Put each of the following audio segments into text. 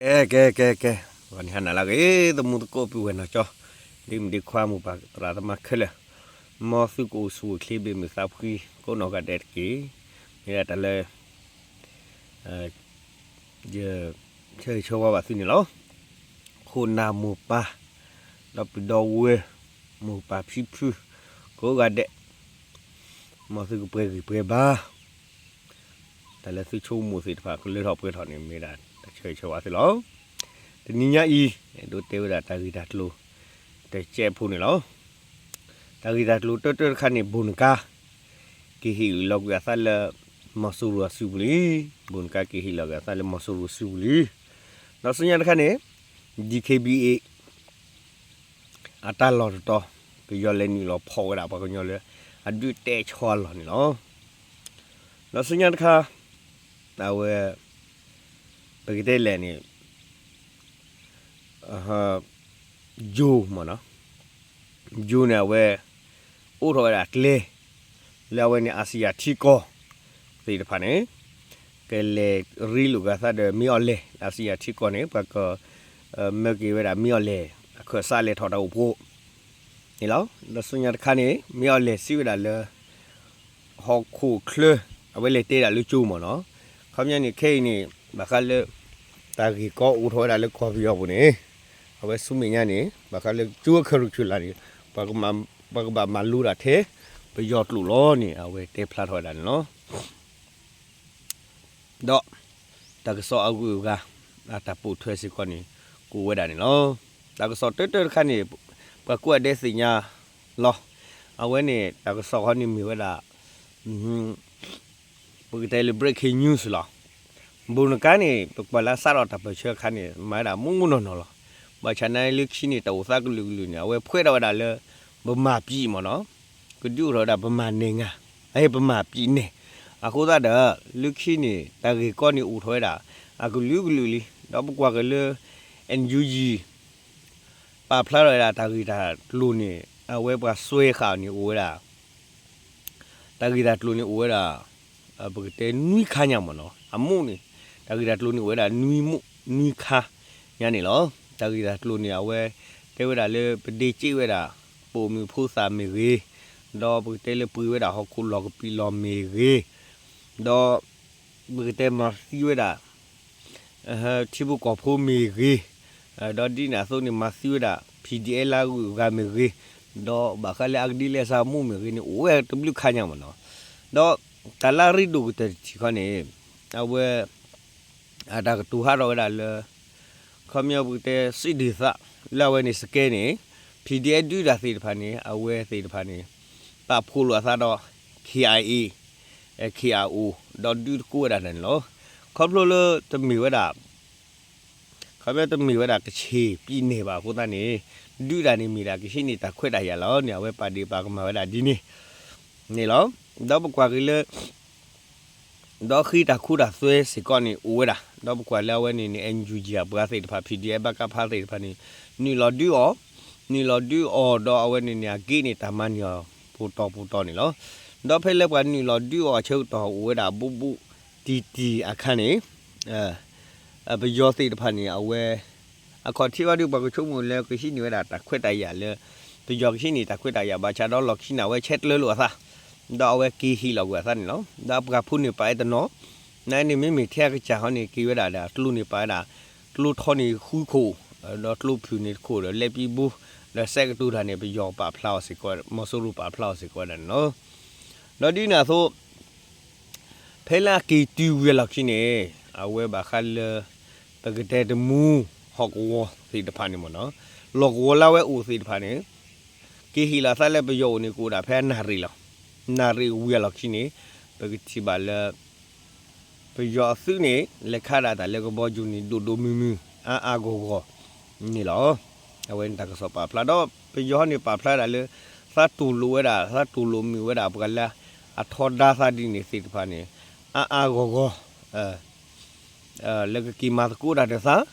ကဲ ကဲ ကဲ ကဲ, ဂီၤနံၤဟါနၤလၢအဂ့ၤ သမူသကိးပုၢ်ဝဲၢ်နီၢ်ကၠီ, ဒ့မုၣ်ဒ့ခွါ မိၢ်ပၢ်သရၣ်သမါခဲလၢာ်, မ်သုကအိၣ်ဆူၣ်အိၣ်ချ့ ဘၣ်မုာ်သးဖှံ ကိးနီၢ်ဂၤဒဲးတက့ၢ်. မ့ၢ်ဒၣ်တၢ်လၢ ယဆၢဂ့ၤဆၢဝါဘၣ်သုန့ၣ်လီၤ. ခိၣ်နၢ်မိၢ်ပၢ် ဒီပုၢ်ဒီဝဲၢ် မိၢ်ပၢ်ဖံဖု ကိးဂၤဒဲး, မ်သုကပှဲၤဂံၢ်ပှဲၤဘါ တၢ်လၢသုဆိကမိၣ်သ့ၣ်တဖၣ် ကလၢထီၣ်ပှဲၤထီၣ်န့ၣ် မ့ၢ်ဒၣ်တၢ်ဆၢဂ့ၤဆၢဝါသုလီၤ. တနံၤညါအံၤ အဲၣ်ဒိးတဲဝဲဒၣ်တၢ်ဂ့ၢ်တၢ်ကျိၤ တစဲးဖိန့ၣ်လီၤ. တၢ်ဂ့ၢ်တၢ်ကျိၤတၢတၢတခါန့ၣ် ဘိၣ်နကါ က့ၤဟ့ၣ်လီၤကွံာ်အသးလၢ မီၤစိရိၤအစုပူၤလံ. ဘိၣ်နကါက့ၤဟ့ၣ်လီၤကွံာ်အသးလၢမီၤစိရိၤအစုပူၤလံ. ဒီးဆူညါတခါန့ၣ် DKBA အတၢ်လီၢ်တတီၤ ပယီၤလဲၤနုာ်လီၤဖီၣ်ဝဲဒၣ်ပှၤကညီလၢ အဒုးတဲဆီအလီၢ်န့ၣ်လီၤ. ဒီးဆူညါတခါ အဝဲ ပကတဲလဲၣ်န့ၣ် ယိၤမ့ၢ်နီၤ, ယိၤန့ၣ် အဝဲ အိးထီၣ်ဝဲဒၣ်ကျဲ လၢအဝဲန့ၣ် အစံယၤထံကီၢ်သ့ၣ်တဖၣ်န့ၣ် ကလဲၤရ့လိာ်က့ၤအသးဒီးမ့ၢ်အီၤလဲၣ်, အစံယၤထံကီၢ်န့ၣ် ပှၤက မၢက့ၤဝဲဒၣ်မ့ၢ်အီၤလဲၣ် အခၢၣ်စးလဲၤထီၣ်တၢ်အိၣ်ဖှိၣ်န့ၣ်လီၤ. ဒီးဆူညါတခါန့ၣ် မ့ၢ်အီၤလဲၣ်စံးဝဲဒၣ်လၢ ဟီၣ်ခိၣ်ချၢ အဝဲလဲၤတဲဒၣ်လၢကၠိမ့ၢ်နီၤ. ခီပညီန့ၣ် ခဲအံၤန့ၣ် ဘၣ်ဃးလၢ တၢ်ဂ့ၢ်ကီအိၣ်ထီၣ်ဝဲဒၣ်လၢကီၢ်ပယီၤပူၤန့ၣ် အဝဲဆူမဲာ်ညါန့ၣ် ဘၣ်ဃးလၢကၠိအcurriculumန့ၣ် ပှၤကဘၣ်မၤလိဒၣ်ထဲ ပယီၤကျိာ်လီၤန့ၣ် အဝဲတဲဖျါထီၣ်ဝဲဒၣ်န့ၣ်လီၤ. ဒီး တၢ်ကစီၣ်အဂုၤအဂၤ အတၢ်ပိာ်ထွဲစ့ၢ်ကီးန့ၣ် ကအိၣ်ဝဲဒၣ်န့ၣ်လီၤ. တၢ်ကစီၣ်တၢတၢတခါန့ၣ် ပှၤကိးဂၤဒဲးသ့ၣ်ညါလီၤ. အဝဲန့ၣ် တၢ်ကစီၣ်ခီန့ၣ်မ့ၢ်ဝဲဒၣ် ပကတဲလၢ breaking news လီၤ. ဘိၣ်နကါန့ၣ် ပကွၢ်လၢအစးထီၣ်တၢ်ပၢၢ်ဆၢအခါန့ၣ် မၤဝဲဒၣ်မူးမူးနီၢ်နီၢ်လီၤ. ဘၣ်ဆၣ်နာ်လၢခံန့ၣ် တၢ်အိၣ်သးကလုာ်ကလုာ်န့ၣ် အဝဲဖှဲထီၣ်ဝဲဒၣ်လၢ ဗမာပြည်မ့ၢ်နီၤ, ကဒုးအိၣ်ထီၣ်ဝဲဒၣ် ဗမာနိုင်ငံ, အ ဗမာပြည်န့ၣ်, အဃိသတးဒီး လၢခံန့ၣ် တၢ်ဂ့ၢ်ကီန့ၣ်အိၣ်ထီၣ်ဝဲဒၣ် အကလုာ်ကလုာ်လံ. ဒီးပကွၢ်က့ၤလၢ NUG ပာ်ဖျါထီၣ်ဝဲဒၣ်တၢ်ဂ့ၢ်တၢ်ကျိၤန့ၣ် အဝဲပှၤစွဲဃာ်န့ၣ်အိၣ်ဝဲဒၣ် တၢ်ဂ့ၢ်တၢ်ကျိၤန့ၣ်အိၣ်ဝဲဒၣ် ပကတဲနွံခါညါမ့ၢ်နီၤ. အမူးန့ၣ် တၢ်ဂ့ၢ်တၢ်ကျိၤန့ၣ်အိၣ်ဝဲဒၣ်နွံမူး နွံခါညါန့ၣ်လီၤ. တၢ်ဂ့ၢ်တၢ်ကျိၤန့ၣ် အဝဲတဲဝဲဒၣ်လၢပဒ့စ့ၣ်ဝဲဒၣ် ပိာ်မုၣ်ဖိသၣ်မ့ၢ်ဂ့ၤ, ဒီးပကတဲလၢပှ့ၤဝဲဒၣ်ဟီၣ်ခိၣ်လီၢ်ကပံာ်လီၢ်မ့ၢ်ဂ့ၤ, ဒီး ပကတဲမၤသံဝဲဒၣ် ထံဖိကီၢ်ဖိမ့ၢ်ဂ့ၤ, ဒီးဒ်န့ၣ်အသိးန့ၣ် မၤသံဝဲဒၣ် PDF လၢအဂုၤအဂၤမ့ၢ်ဂ့ၤ, ဒီးဘၣ်ဃးလၢအကဒ်လဲၣ်စးမူးမ့ၢ်ဂ့ၤန့ၣ် အိၣ်ဝဲတဘျုးခါညါမ့ၢ်နီၤ. ဒီးတၢ်လၢအရ့ဒိၣ်ကတၢၢ်တထံၣ်ခီန့ၣ် အဝဲ အတၢ်ကတိၤဟးထီၣ်ဝဲဒၣ်လၢ ခီပညီပကတဲ စံးဒ်သိး လၢအဝဲန့ၣ်စကဲန့ၣ် PDF ဒုးတၢ်သ့ၣ်တဖၣ်န့ၣ် အဝဲသ့ၣ်တဖၣ်န့ၣ် ပာ်ဖှိၣ်လိာ်အသးဒီး KIA, KIO ဒီးဒုးတကိးဝဲဒၣ်န့ၣ်လီၤ. ခီဖျိလၢတမ့ၢ်ဝဲဒၣ် ခီဖျိတမ့ၢ်ဝဲဒၣ်ကချ့ၣ်ပံၤနဲၣ်ဘၣ်အဃိသတးန့ၣ် ဒုးတၢ်န့ၣ်မ့ၢ်ဒၣ်ကဟံးန့ၢ်တၢ်ခွဲးတၢ်ယာ်လီၤန့ၣ် အဝဲပာ်ဒ့ၣ်ပာ်ကမၣ်ဝဲဒၣ်ဒ်န့ၣ်န့ၣ်လီၤ. ဒီးပကွၢ်က့ၤလၢ ဒီးဃ့တၢ်ခိတၢ်သွဲစ့ၢ်ကီးန့ၣ်အိၣ်ဝဲဒၣ် ဒီးပကွၢ်လၢအဝဲန့ၣ်န့ၣ် NUG အပှၤသ့ၣ်တဖၣ် PDF ဘၣ်ကဖးသ့ၣ်တဖၣ်န့ၣ် နုာ်လီၤဒုးအီၤ, နုာ်လီၤဒုးအီၤဒီးအဝဲန့ၣ်န့ၣ် အဂ့ၢ်န့ၣ် တၢ်မၤန့ၢ်အီၤ ပူၤတီၤပူၤတီၤန့ၣ်လီၤ. ဒီးဖဲလၢပှၤနုာ်လီၤဒုးအီၤအဆၢကတီၢ်အိၣ်ဝဲဒၣ်ဘူးဘူးတံၢ်တံၢ်အခါန့ၣ် ပယီၤသ့ၣ်တဖၣ်န့ၣ် အဝဲ အခီၣ်ထံးဘၣ်ဒုး ပှၤကဆိကမိၣ်လၢကဟံးန့ၢ်ဝဲဒၣ်တၢ်ခွဲးတၢ်ယာ်လၢ ပယီၤကဟံးန့ၢ်တၢ်ခွဲးတၢ်ယာ်ဘၣ်ဆၣ်ဒီးလီၢ်ခံန့ၣ် အဝဲဆဲးကျၢလိာ်အသး ဒီးအဝဲက့ၤဟ့ၣ်လီၤကွံာ်အသးန့ၣ်လီၤ. ဒီးအပှၤဖိန့ၣ်ပာ်ဝဲတနီၤ နန့ၣ်မ့မ့ၢ်ထဲအကစၢ်ဟီန့ၣ် က့ၤဝဲဒၣ်ဒီးအကျိန့ၣ်ပာ်ဝဲဒၣ် ကျိထီန့ၣ်ဃုခိၣ် ဒီးကျိဖုၣ်န့ၣ်တခိၣ်ဒီးလဲၤပံဘိ ဒီးစဲးကတိၤတၢ်န့ၣ် ပယီၤပာ်ဖျါအီၤစ့ၢ်ကီး မီၤစိရိၤပာ်ဖျါအီၤစ့ၢ်ကီးဝဲဒၣ်န့ၣ်လီၤ. ဒီးဒ်န့ၣ်အသိး ဖဲလၢအက့ၤတုၤဝံၤအလီၢ်ခံန့ၣ် အဝဲဘၣ်ဃးလၢ ပကတဲတမူ ဟီၣ်ကဝီၤသ့ၣ်တဖၣ်န့ၣ်မ့ၢ်နီၤ လီၢ်ကဝီၤလၢအဝဲအိၣ်သ့ၣ်တဖၣ်န့ၣ် က့ၤဟ့ၣ်လီၤသးလၢပယီၤအိၣ်န့ၣ် ကအိၣ်ဒၣ်ဖဲအနၣ်ရံၣ်လီၤ. နၣ်ရံၣ်ဝံၤအလီၢ်ခံန့ၣ် ပကထံၣ်ဘၣ်လၢ ပယီၤအသုးန့ၣ် လဲၤခးဒၣ်တၢ်လၢကဘီယူၤန့ၣ် ဒိၣ်ဒိၣ်မုၢ်မုၢ် အါအါဂီၢ်ဂီၢ်န့ၣ်လီၤ. အဝဲန့ၣ်တၢ်ကစီၣ်ပာ်ဖျါဒီး ပယီၤန့ၣ်ပာ်ဖျါဒၣ်လၢ သးတူၢ်လိာ်ဝဲဒၣ် သးတူၢ်လိာ်မုာ်ဝဲဒၣ် ပှၤလၢအထီဒါသးဒ်န့ၣ်သ့ၣ်တဖၣ်န့ၣ် အါအါဂီၢ်ဂီၢ် လၢကက့ၤမၤသကိးတၢ်ဒီးသး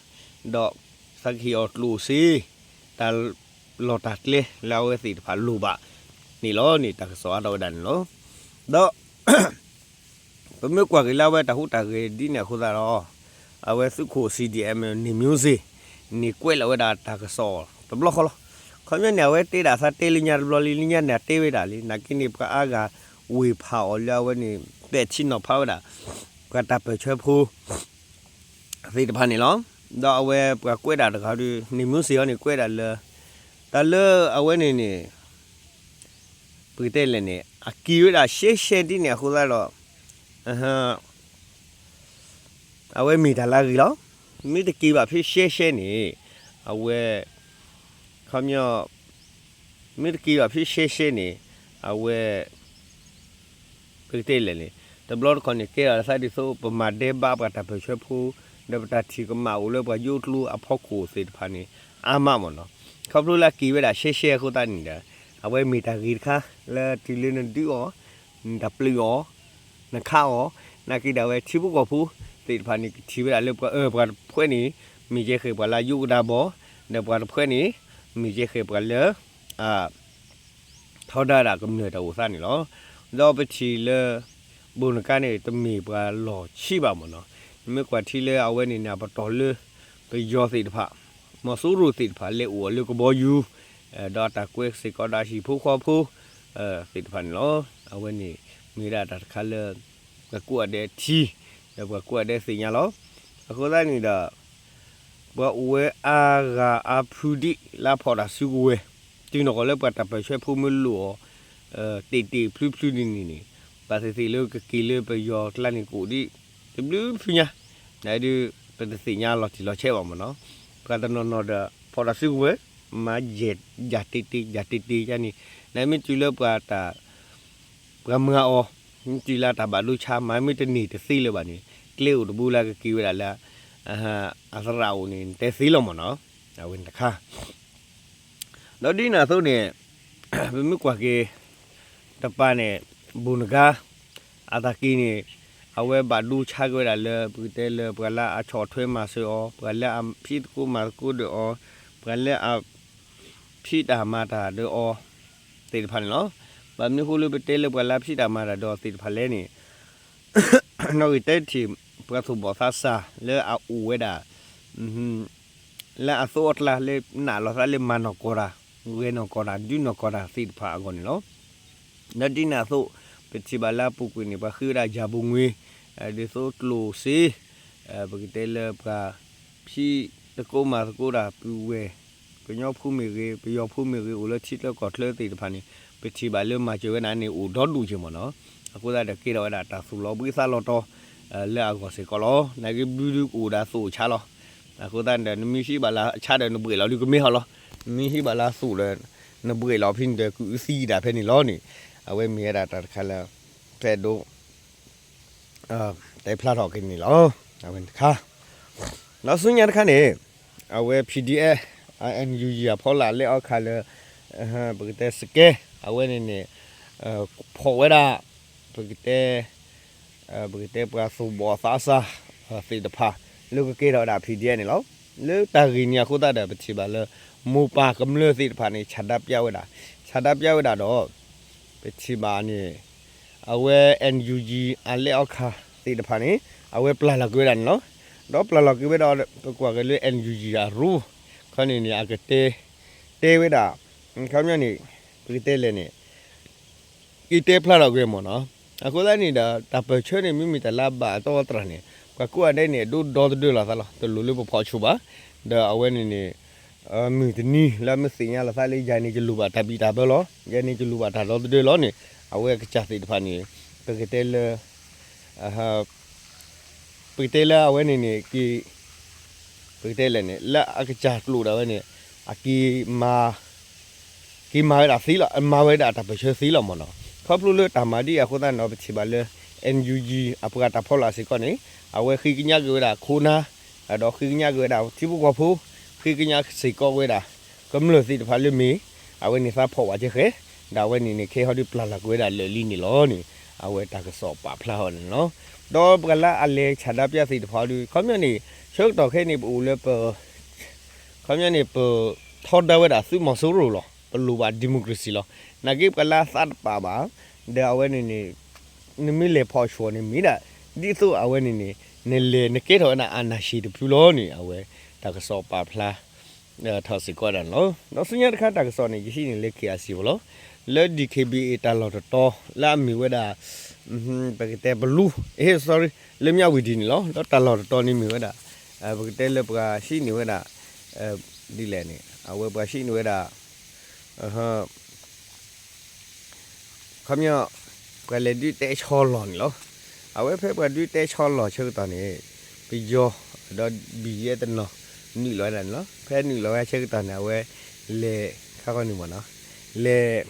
ဒီးသးကဟ့ၣ်အီၤကျိၣ်စ့ တၢ်လီၢ်တၢ်ကျဲလၢအဝဲသ့ၣ်တဖၣ်လိၣ်ဘၣ်န့ၣ်လီၤန့ၣ် တၢ်ကစီၣ်အါထီၣ်ဝဲဒၣ်န့ၣ်လီၤ. ဒီး ပမ့ၢ်ကွၢ်က့ၤလၢအဝဲတၢ်ဟူးတၢ်ဂဲၤဒ်န့ၣ်အဃိသတးဒီး အဝဲသုးခိၣ် CDM န့ၣ် music န့ၣ်ကွဲးလီၤဝဲဒၣ်တၢ်ကစီၣ်တဘျီဃီလီၤ. ခီပညီန့ၣ် အဝဲတဲဒၣ်သးတဲလၢညါတဘျီလံ လၢညါန့ၣ် အတဲဝဲဒၣ်လံ နာ်က့န့ၣ် ပှၤအါဂၤဝ့ၢ်ဖးအီၤလၢအဝဲန့ၣ် ပဲာ်ထံနီၤဖးဝဲဒၣ် ပှၤတၢ်ပၢၢ်ဆၢဖိ သ့ၣ်တဖၣ်န့ၣ်လီၤ. ဒီးအဝဲပှၤကွဲးဒၣ်တဂၤဒီး န့ၣ် music အံၤန့ၣ် ကွဲးဒၣ်လၢ တၢ်လၢအဝဲန့ၣ်န့ၣ် ပကတဲလဲၣ်န့ၣ် အက့ၤဝဲဒၣ်ရှဲရှဲဒ်န့ၣ်အဃိသတးဒီး အဝဲမ့ၢ်တၢ်လၢအဂ့ၤလီၤ. မ့ၢ်တက့ၤဘၣ်ဖဲရှဲရှဲန့ၣ် အဝဲ ခီပညီ မ့ၢ်တက့ၤဘၣ်ဖဲရှဲရှဲန့ၣ် အဝဲ ပကတဲလဲၣ်န့ၣ် တဘျီတခီၣ်န့ၣ် ကဲထီၣ်သးဒ်သိး ပမၤဒဲးဘးပှၤတၢ်ပၢၢ်ဆၢဖိ ဒီးပတၢ်ထံၣ်ကမၣ်အိၣ်လၢပှၤယိၣ်ကျိအဖီခိၣ်သ့ၣ်တဖၣ်န့ၣ် အါမးမ့ၢ်နီၤ. ခီဖျိလၢက့ၤဝဲဒၣ်ရှဲရှဲအဃိသတးန့ၣ်ဒီး အဝဲမ့ၢ်တၢ်ဂ့ၤတခါ လၢတုၤလၢနဒုးအီၤ နတၢ်ပျုာ်အီၤ နခးအီၤ နာ်က့ဒီးအဝဲထံဖိကီၢ်ဖိသ့ၣ်တဖၣ်န့ၣ် ကထံၣ်ဝဲဒၣ်လၢပှၤ ပှၤတဖုန့ၣ် မ့ၢ်ကဲဃဲၤပှၤလၢယိၣ်ကဒါဘီ ဒီးပှၤတဖုန့ၣ် မ့ၢ်ကဲဃဲၤပှၤလၢ ထီဒါဒၣ်ကမျၢၢ်တၢ်အိၣ်သးန့ၣ်လီၤ. ဒီးပထံၣ်လၢ ဘိၣ်နကါန့ၣ် တမ့ၢ်ပှၤလီၢ်ဆံးဘၣ်မ့ၢ်နီၤ. နမ့ၢ်ကွၢ်ထံလၢအဝဲန့ၣ်န့ၣ် အပတီၢ်လၢ ပယီၤသ့ၣ်တဖၣ် မီၤစိရိၤသ့ၣ်တဖၣ် လဲၤအိၣ်အီၤလၢကဘီယူၤ ဒီးအတၢ်ကွဲစ့ၢ်ကီးဒီးဟံၣ်ဖိဃီဖိ သ့ၣ်တဖၣ်န့ၣ်လီၤ. အဝဲန့ၣ် မ့ၢ်ဒၣ်တၢ်တခါလၢ ပှၤကိးဂၤဒဲးထံၣ် ဒီးပှၤကိးဂၤဒဲးသ့ၣ်ညါလီၤ. အဃိသတးန့ၣ်ဒီး ပှၤအိၣ်ဝဲအါဂၤအါဖုဒံး လၢအဖီၣ်တၢ်စုကဝဲၤ တုၤနီၢ်ကီၢ်လၢပှၤတၢ်ပၢၢ်ဆၢဖိမ့ၢ်လိၣ်အီၤ တ့ၢ်တ့ၢ်ဖျုဖျုဒ်န့ၣ်န့ၣ် ဘၣ်သ့ၣ်သ့ၣ်လၢကက့ၤလၢပယီၤကျါန့ၣ်ကအိၣ်ဒံး တဘျုးဖုညါ နဒုး ပတသ့ၣ်ညါလီၤတံၢ်လီၤဆဲးဘၣ်မ့ၢ်နီၤ. ပှၤတနီၤနီၤဒီး ဖီၣ်တၢ်စုကဝဲၤ မၤယဲၢ်ယၤတ့ၢ်တ့ၢ် ယၤတ့ၢ်တ့ၢ်ယါန့ၣ် နမ့ၢ်တုၤလၢပှၤတၢ် ပှၤမၤအီၤ မ့ၢ်တုၤလၢတၢ်ဘၣ်ဒိဆါ မၤမ့ၢ်တန့ၢ်တသ့လၢၤဘၣ်န့ၣ် ကျဲအိၣ်တဘိလၢကက့ၤဝဲဒၣ်လၢ အသရၣ်အိၣ်န့ၣ် နတဲသ့လီၤမ့ၢ်နီၤ. အဝဲန့ၣ်တခါ ဒီးဒ်န့ၣ်အသိးန့ၣ် ပမ့ၢ်ကွၢ်က့ၤ တပၤန့ၣ် ဘိၣ်နကါ အတၢ်က့ၤန့ၣ် အဝဲဘၣ်ဒိဆါက့ၤဝဲဒၣ်လၢ ပကတဲလၢပှၤလၢအဆီၣ်ထွဲမၤစၢၤအီၤ ပှၤလၢအဖံးသကိးမၤသကိးဒီးအီၤ ပှၤလၢအ ဖံးတၢ်မၤတၢ်ဒီးအီၤ သ့ၣ်တဖၣ်န့ၣ်လီၤ. ဘၣ်မနုၤအဃိလၢပတဲလၢပှၤလၢအဖံးတၢ်မၤတၢ်ဒီးအီၤသ့ၣ်တဖၣ်လဲၣ်န့ၣ် နီၣ်ဂံၢ်တၢထံၣ် ပှၤသူၣ်ဘီၣ်သးစၢ်လၢအအိၣ်ဝဲဒၣ် လၢအသိးအကျါလၢနာ်လီၤသးလၢမၤနီၢ်ကီၢ်တၢ် ဂဲၤနီၢ်ကီၢ်တၢ် ဒုးနီၢ်ကီၢ်တၢ်သ့ၣ်တဖၣ်အဂီၢ်န့ၣ်လီၤ. ဒီးဒ်န့ၣ်အသိး ပထံၣ်ဘၣ်လၢအပူၤကွံာ်န့ၣ် ပှၤဃ့ဝဲဒၣ်ယၤဘိၣ်ငွေ ဒ်သိးကျိၣ်စ့ ပကတဲလၢပှၤ ဖံးသကိးမၤသကိးတၢ်ပုၢ်ဝဲၢ် ကညီဖိမ့ၢ်ဂ့ၤ ပယီၤဖိမ့ၢ်ဂ့ၤ အိၣ်လၢထံချၢကီၢ်ချၢသ့ၣ်တဖၣ်န့ၣ် ပထံၣ်ဘၣ်လၢမၤစၢၤဝဲဒၣ်န့ၣ်အိၣ်ဒီဒူၣ်က့ၤမ့ၢ်နီၤ. အဃိသတးဒီးကဲထီၣ်ဝဲဒၣ်တၢ်သူၣ်လီၤဘှံးသးလီၤတီၤ လၢအဂီၢ်စ့ၢ်ကီးလီၤ. နာ်က့ဘုဒုကအိၣ်ဒီးအသိးအဆါလီၤ. အဃိသတးဒီး နမ့ၢ်ဟံးဘၣ်လၢအဆါဒီးနဘှဲးလီၤဒုးကမ့ၢ်ဟီလီၤ. နမ့ၢ်ဟံးဘၣ်လၢအသိးဒီး နဘှဲးလီၤဖဲန့ၣ်ဒီး ကအုးသံဒၣ်ဖဲန့ၣ်လီၤန့ၣ် အဝဲမ့ၢ်ဝဲဒၣ်တၢ်တခါလၢ ဖဲဒိ တဲဖျါထီၣ်က့ၤန့ၣ်လီၤ. အဝဲတခါ ဒီးဆူညါတခါန့ၣ် အဝဲ PDF NUG အဖီလာ်လဲအီခါလၢ ပကတဲစကဲ အဝဲန့ၣ်န့ၣ် ဖီၣ်ဝဲဒၣ် ပကတဲ ပကတဲပှၤသူၣ်ဘီၣ်သးစၢ် သ့ၣ်တဖၣ် လၢကကဲထီၣ်ဝဲဒၣ် PDF န့ၣ်လီၤ. လၢတၢ်ဂ့ၢ်န့ၣ်အဃိသတးဒီး ပထံၣ်ဘၣ်လၢ မိၢ်ပၢ်ကမျၢၢ်သ့ၣ်တဖၣ်န့ၣ် ဆန္ဒပြဝဲဒၣ် ဆန္ဒပြဝဲဒၣ်ဒီး ပထံၣ်ဘၣ်န့ၣ် အဝဲ NUG အလဲအီခါသ့ၣ်တဖၣ်န့ၣ် အဝဲပျၢ်လီၤက့ၤဝဲဒၣ်န့ၣ်လီၤ. ဒီးပျၢ်လီၤက့ၤဝဲဒီး ပကွၢ်က့ၤလၢ NUG အရူ ခီန့ၣ်န့ၣ် အကတဲ တဲဝဲဒၣ် ခီပညီန့ၣ် ပကတဲလဲၣ်န့ၣ် ကတဲဖျါထီၣ်က့ၤမ့ၢ်နီၤ. အဃိသတးန့ၣ်ဒီး တၢ်ပၢၢ်ဆၢန့ၣ် မ့မ့ၢ်တၢ်လၢအဘၣ်အတီအတြၢ်န့ၣ် ပှၤကိးဂၤဒဲးန့ၣ် အဒိဒီသဒၢလီၤသးလီၤ. တလိၣ်လၢပဖီၣ်ဆိဘၣ်. ဒီးအဝဲန့ၣ်န့ၣ် မုၢ်တနံၤလၢမ့ၢ်သ့ၣ်ညါလီၤသးလၢ ယၤန့ၣ်ယလိၣ်ဘၣ်တၢ်ဘံၣ်တၢ်ဘၢလီၤ. ယၤန့ၣ်ယလိၣ်ဘၣ်တၢ်ဒီသဒၢလီၤန့ၣ် အဝဲအကစၢ်သ့ၣ်တဖၣ်န့ၣ် ပကတဲလၢ ပကတဲလၢအဝဲန့ၣ်န့ၣ် က့ၤ ပကတဲလဲၣ်န့ၣ် လၢအကစၢ်ကျိာ်ဒၣ်ဝဲန့ၣ် အက့ၤမၤ က့ၤမၤဝဲဒၣ်သ့လီၤ, မၤဝဲဒၣ်တၢ်ပၢၢ်ဆၢသ့လီၤမ့ၢ်နီၤ. ခီဖျိလၢတၢ်မၤဒ်အံၤအဃိသတးန့ၣ်ဒီး ပထံၣ်ဘၣ်လၢ NUG အပှၤတၢ်ဖီလာ်စ့ၢ်ကီးန့ၣ် အဝဲဃ့ကညးက့ၤဝဲဒၣ်ခိၣ်နၢ်, ဒီးဃ့ကညးက့ၤဝဲဒၣ်ထံဖိကီၢ်ဖိ, ဃ့ကညးစ့ၢ်ကီးဝဲဒၣ် ကမျၢၢ်သ့ၣ်တဖၣ်လၢမ့ၢ် အဝဲန့ၣ်သးဖီၣ်ဝဲကဲဃဲ, ဒီးအဝဲန့ၣ်န့ၣ် ခဲဟီဒုးပျၢ်လီၤကွံာ်ဝဲဒၣ်လၢာ်လံန့ၣ်လီၤန့ၣ် အဝဲတၢ်ကစီၣ်ပာ်ဖျါထီၣ်န့ၣ်လီၤ. ဒီးပှၤလၢအလဲၤဆန္ဒပြသ့ၣ်တဖၣ်ဒုး ခီပညီန့ၣ် ဆၢကတီၢ်ခဲအံၤန့ၣ် ပအိၣ်လၢပ ခီပညီန့ၣ် ပထီဒါဝဲဒၣ်သုးမီၤစိရိၤလီၤ. ပလိၣ်ဘၣ် democracy လီၤ. နာ်က့ပှၤလၢအသးတပာ်ဘၣ် ဒီးအဝဲန့ၣ်န့ၣ် နမ့ၢ်လဲၤဖီၣ်ဆှိၣ်န့ၣ်မ့ၢ်ဒၣ် ဒ်သိးအဝဲန့ၣ်န့ၣ် နလဲၤနကဲထီၣ်ဝဲဒၣ် အာဏာရှင် တဖုလီၤန့ၣ် အဝဲတၢ်ကစီၣ်ပာ်ဖျါထီၣ်စ့ၢ်ကီးဝဲဒၣ်န့ၣ်လီၤ. ဒီးဆူညါတခါတၢ်ကစီၣ်န့ၣ် ယဟံးန့ၢ်လၢ ခ့ၣ်အဲၣ်စံၣ် ဖိလီၤ. လၢ ဒီးခ့ၣ်ဘံၣ်အ့ၣ် တၢ်လီၢ်တတီၤ လၢအမ့ၢ်ဝဲဒၣ် ပကတဲပလူ, ဟ့ sorry, လၢမၠၣ်ဝတံၣ်န့ၣ်လီၤ. ဒီးတၢ်လီၢ်တတီၤန့ၣ်မ့ၢ်ဝဲဒၣ် ပကတဲလၢပှၤဟံးန့ၢ်ဝဲဒၣ် ဒ်လဲၣ်န့ၣ် အဝဲပှၤဟံးန့ၢ်ဝဲဒၣ် ခီပညီ ပှၤလဲၤဒုးတဲဆီလီၤန့ၣ်လီၤ. အဝဲဖဲပှၤဒုးတဲဆီလီၤဆၢကတီၢ်န့ၣ် ပယီၤ ဒီး ဘံၣ်ယဲၢ် တနီၤ နုာ်လီၤဝဲဒၣ်န့ၣ်လီၤ. ဖဲနုာ်လီၤဝဲဆၢကတီၢ်န့ၣ် အဝဲလဲၤ ခါဃီန့ၣ်မ့ၢ်နီၤ လဲၤ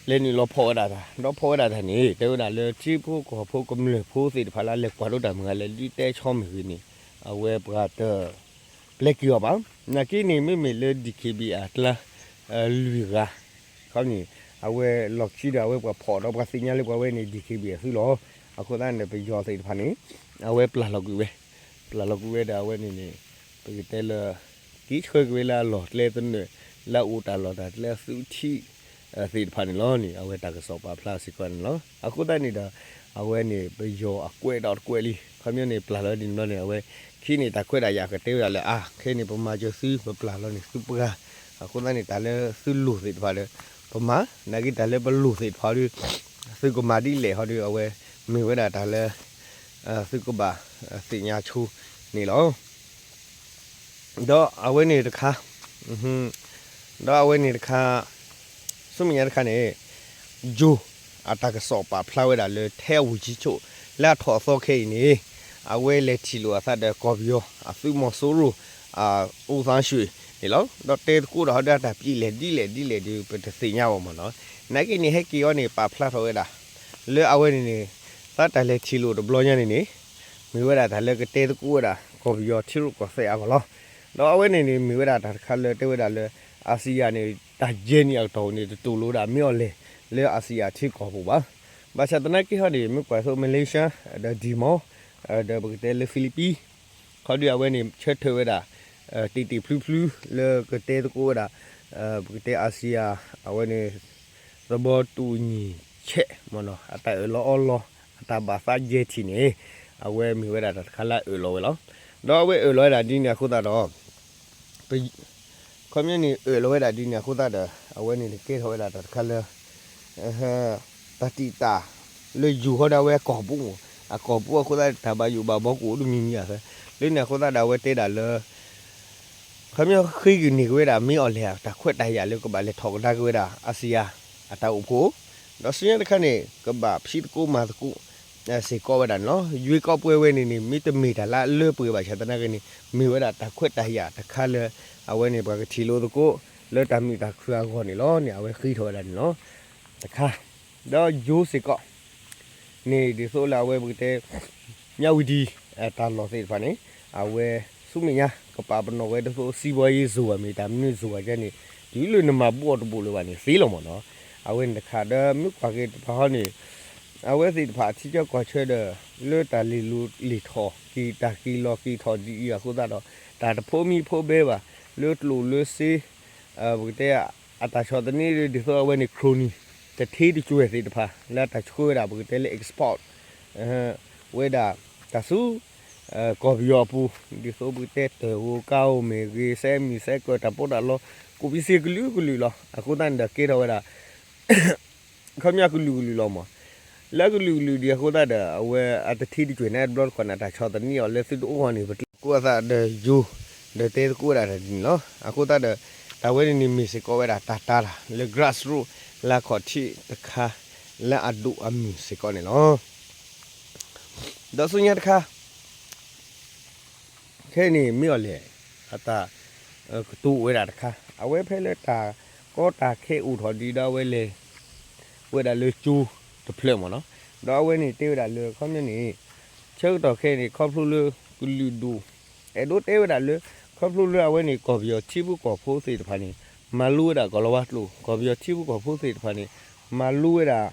လဲၤနုာ်လီၤဖီၣ်ဝဲဒၣ်တၢ် ဒီးဖီၣ်ဝဲဒၣ်တၢ်န့ၣ် တဲဝဲဒၣ်လၢထံဖိကီၢ်ဖိကမျၢၢ်ဖိသ့ၣ်တဖၣ်လၢအလဲၤကွၢ်ဒိတၢ်မုၢ်ဂၤ လဲၤဒုးတဲဆီမ့ၢ်ဂ့ၤန့ၣ် အဝဲပှၤတ ပျဲက့ၤအီၤဘၣ်. နာ်က့န့ၣ် မ့မ့ၢ်လၢ ဒီးခ့ၣ်ဘံၣ်အကျါ လွံၢ်ဂၤ ခီန့ၣ် အဝဲလီၢ်ခံဒီး အဝဲပှၤဖီၣ်ဒီးပှၤသ့ၣ်ညါလၢပှၤဝဲန့ၣ် ဒီးခ့ၣ်ဘံၣ်အသုလီၤ. အဃိသတးန့ၣ် ပယီၤသ့ၣ်တဖၣ်န့ၣ် အဝဲပျၢ်လီၤကွံာ်ဝဲ, ပျၢ်လီၤကွံာ်ဝဲဒီးအဝဲန့ၣ်န့ၣ် ပကတဲလၢ က့ၤဆှၢက့ၤဝဲလၢအလီၢ်ကျဲသနၢၣ် လၢအအိၣ်တၢ်လီၢ်တၢ်ကျဲအသုးထံး သ့ၣ်တဖၣ်န့ၣ်လီၤန့ၣ် အဝဲတၢ်ကစီၣ်ပာ်ဖျါစ့ၢ်ကီးန့ၣ်လီၤ. အဃိသတးန့ၣ်ဒီး အဝဲန့ၣ် ပယီၤအကွဲးဒီးတကွဲးလံ ခီပညီန့ၣ် ပျၢ်လီၤဒ်န့ၣ်ဘျီန့ၣ် အဝဲ ခံန့ၣ် တၢ်ခွဲးတၢ်ယာ်ကတဲဝဲဒၣ်လၢ အါ ခဲအံၤန့ၣ် ပမၤစၢၤသု ပပျၢ်လီၤန့ၣ် သုပှၤ အဃိသတးန့ၣ် တၢ်လၢသုလိၣ်သ့ၣ်တဖၣ်ဒီး ပမၤ နာ်က့တၢ်လၢပလိၣ်သ့ၣ်တဖၣ်ဒီး သုကမၤဒ်လဲၣ်ဟီဒီး အဝဲ မ့ၢ်ဝဲဒၣ်တၢ်လၢ သုကဘၣ်သ့ၣ်ညါဆိန့ၣ်လီၤ. ဒီးအဝဲန့ၣ်တခါ, ဒီးအဝဲန့ၣ်တခါ, ဆူမဲာ်ညါတခါန့ၣ် ယိၤ အတၢ်ကစီၣ်ပာ်ဖျါဝဲဒၣ်လၢ ထဲအဝံၤကံဆိး လၢအထီၣ်အသီခဲအံၤန့ၣ် အဝဲလဲၤထံၣ်လိာ်အသးဒီးကီၢ်ပယီၤအသုးမီၤစိရိၤ အူသၣ်ရွှ့ၣ်န့ၣ်လီၤ. ဒီးတဲသကိးဒီးဟီဒီးအတၢ်ပျံၤလဲၣ်ဒ်လဲၣ်ဒ်လဲၣ်ဒီး ပတသ့ၣ်ညါဘၣ်မ့ၢ်နီၤ. နာ်က့န့ၣ် ဟဲက့ၤအီၤန့ၣ် ပာ်ဖျါထီၣ်ဝဲဒၣ် လၢအဝဲန့ၣ်န့ၣ် သးတၢ်လဲၤထံၣ်လိာ်တဘျီညါန့ၣ်န့ၣ် မ့ၢ်ဝဲဒၣ်တၢ်လၢကတဲသကိးဝဲဒၣ် ကီၢ်ပယီၤထံရူၢ်ကီၢ်သဲးအဂီၢ်လီၤ. ဒီးအဝဲန့ၣ်န့ၣ် မ့ၢ်ဝဲဒၣ်တၢ်တခါလၢတဲဝဲဒၣ်လၢ အၣ်စံၣ်ယၣ်န့ၣ် တၢ်ယဲၢ်နံၣ်အကတီၢ်န့ၣ် တတူၢ်လိာ်ဝဲဒၣ်မ့ၢ်အီၤလဲၣ် လၢအၣ်စံၣ်ယၣ်ထံကီၢ်ပူၤဘၣ်. ဘၣ်ဆၣ်သနာ်က့ဟီန့ၣ် မ့ၢ်ကွၢ်သိး Malaysia ဒီး Timor ဒီးပကတဲလၢ Philippines ခီဒီးအဝဲန့ၣ် ဆၢထၢၣ်ဝဲဒၣ် တ့ၢ်တ့ၢ်ဖျုဖျုလၢကတဲသကိးဝဲဒၣ် ပကတဲအၣ်စံၣ်ယၣ် အဝဲန့ၣ် သဘောတူညီချက် မ့ၢ်နီၤ အတၢ်အၢၣ်လီၤအီလီၤ အတၢ်ဘၣ်သးယဲၢ်ထံၣ်န့ၣ် အဝဲမ့ၢ်ဝဲဒၣ်တၢ်တခါလၢအအၢၣ်လီၤဝဲလီၤ. ဒီးအဝဲအၢၣ်လီၤဝဲဒၣ်ဒ်န့ၣ်အဃိသတးဒီး ခီပညီန့ၣ် အၢၣ်လီၤဝဲဒၣ်ဒ်န့ၣ်အဃိသတးဒီး အဝဲန့ၣ်န့ၣ်ကဲထီၣ်ဝဲဒၣ်တၢ်တခါလၢ တၢ်တံာ်တာ် လၢယိၤဟီဒီးအဝဲအကီၢ်ပူၤ, အကီၢ်ပူၤအဃိသတး တၢ်ဘၣ်ယိၣ်ဘၣ်ဘီကအိၣ်တမံၤမံၤဧါ. လၢန့ၣ်အဃိသတးဒီး အဝဲတဲဒၣ်လၢ ခီပညီဃ့ကန့ၢ်က့ၤဝဲဒၣ် မ့ၢ်အီၤလဲၣ် တၢ်ခွဲးတၢ်ယာ်လၢကဘၣ်လဲၤထီၣ်ကဒါက့ၤဝဲဒၣ် အၣ်စံၣ်ယၣ် အတၢ်အိၣ်ဖှိၣ်, ဒီးဆူညါတခါန့ၣ် ကဘၣ်ဖံးသကိးမၤသကိး စ့ၢ်ကီးဝဲဒၣ်န့ၣ်လီၤ. ယွ့ကီးပွဲဝဲန့ၣ်န့ၣ် မ့တမ့ၢ်တၢ်လၢအလၢပှဲၤဘၣ်ဆၣ်သနာ်က့န့ၣ် မ့ၢ်ဝဲဒၣ်တၢ်ခွဲးတၢ်ယာ်တခါလၢ အဝဲန့ၣ် ပှၤကထံၣ်လိာ်သကိး လၢတၢ်မုာ်တၢ်ခုၣ်အဂီၢ်န့ၣ်လီၤန့ၣ် အဝဲဃ့ထီၣ်ဝဲဒၣ်န့ၣ်လီၤ. တခါ ဒီးယိၤစ့ၢ်ကီး န့ၣ်ဒ်သိးလၢအဝဲပကတဲ မၠၣ်ဝတံၣ် တၢ်လီၢ်သ့ၣ်တဖၣ်န့ၣ် အဝဲဆူမဲာ်ညါ ကပာ်ပနီၣ်ဝဲဒ်သိး စံးဘီယ့ၣ်စိၤဝဲမ့ၢ်တၢ်မနုၤစိၤဝဲကဲန့ၣ် တုၤလၢနမၤဘူၣ်အီၤတဘူၣ်လၢၤဘၣ်န့ၣ် သ့လီၤမ့ၢ်နီၤ. အဝဲန့ၣ်တခါ ဒီးမ့ၢ်ကွၢ်က့ၤတဖၣ်ဟီန့ၣ် အဝဲသ့ၣ်တဖၣ်အထံကီၢ်ကွၢ်ဆၢဒီး လၢတၢ်လ့ၤလူၤလ့ၤထီၣ် က့ၤတၢ်က့ၤလီၤက့ၤထီၣ်ဒ်အံၤအဃိသတးဒီး တၢ်တဖိမံဖိဘဲဘၣ် လၢကျိၣ်လၢစ့ ပကတဲ အတၢ်ဆီၣ်သနံးဒ်သိးအဝဲန့ၣ် ခရိၣ်နံၣ် တထ့တကွဲၢ်သ့ၣ်တဖၣ် လၢတၢ်ဆှၢဝဲဒၣ် ပကတဲလၢ export ဝဲဒၣ် တၢ်ဆူ ကီၢ်ပယီၤအပူၤ ဒ်သိးပကတဲ တၢ်ဂိၢ်ကါအိၣ် မ့ၢ်ဂ့ၤ စဲမံၤစဲကၢၢ် တၢ်ပီးတၢ်လီ ကိးပံစ့ကလုာ်ကလုာ်လီၤ. အဃိသတးန့ၣ်ဒီး ကဲထီၣ်ဝဲဒၣ် ခီပညီကလုာ်ကလုာ်လီၤမး. လၢကလုာ်ကလုာ်ဒ်အဃိသတးဒီး အဝဲအတထ့တကွဲၢ်န့ၣ် တဘျီတခီၣ်န့ၣ် တၢ်ဆီၣ်သနံးအီၤလၢသုတအိၣ်ဂီၢ်န့ၣ် ပကျဲၤသကိးအသးဒီးယိၤ ဒီးတဲသကိးဝဲဒၣ်တၢ်ဒ်န့ၣ်လီၤ. အဃိသတးဒီး တၢ်ဝဲန့ၣ်န့ၣ်မ့ၢ်စ့ၢ်ကီးဝဲဒၣ်တၢ်တၢ်တၢ်လၢ grassroot လၢအခီၣ်ထံးတခါ လၢအဒိၣ်အမုၢ်စ့ၢ်ကီးန့ၣ်လီၤ. ဒီးဆူညါတခါ ခဲအံၤန့ၣ် မ့ၢ်အီၤလဲၣ် အတၢ်ကတိၤဝဲဒၣ်တခါ အဝဲဖဲလၢတၢ်ကီတၢ်ခဲအိၣ်ထီၣ်ဒ်ဒီးအဝဲလဲၤ ဝဲဒၣ်လၢကၠိတဖျၢၣ်မ့ၢ်နီၤ. ဒီးအဝဲန့ၣ်တဲဝဲဒၣ်လၢခီပညီန့ၣ် ဆၢကတီၢ်ခဲအံၤန့ၣ် ခီဖျိလၢကလုာ်ဒူၣ် အဲၣ်ဒိးတဲဝဲဒၣ်လၢ ခီဖျိလၢအဝဲန့ၣ် ကီၢ်ပယီၤထံဖိကီၢ်ဖိသ့ၣ်တဖၣ်န့ၣ် မၤလိဝဲဒၣ်ကီၢ်လီၤဝါကျိာ် ကီၢ်ပယီၤထံဖိကီၢ်ဖိသ့ၣ်တဖၣ်န့ၣ် မၤလိဝဲဒၣ်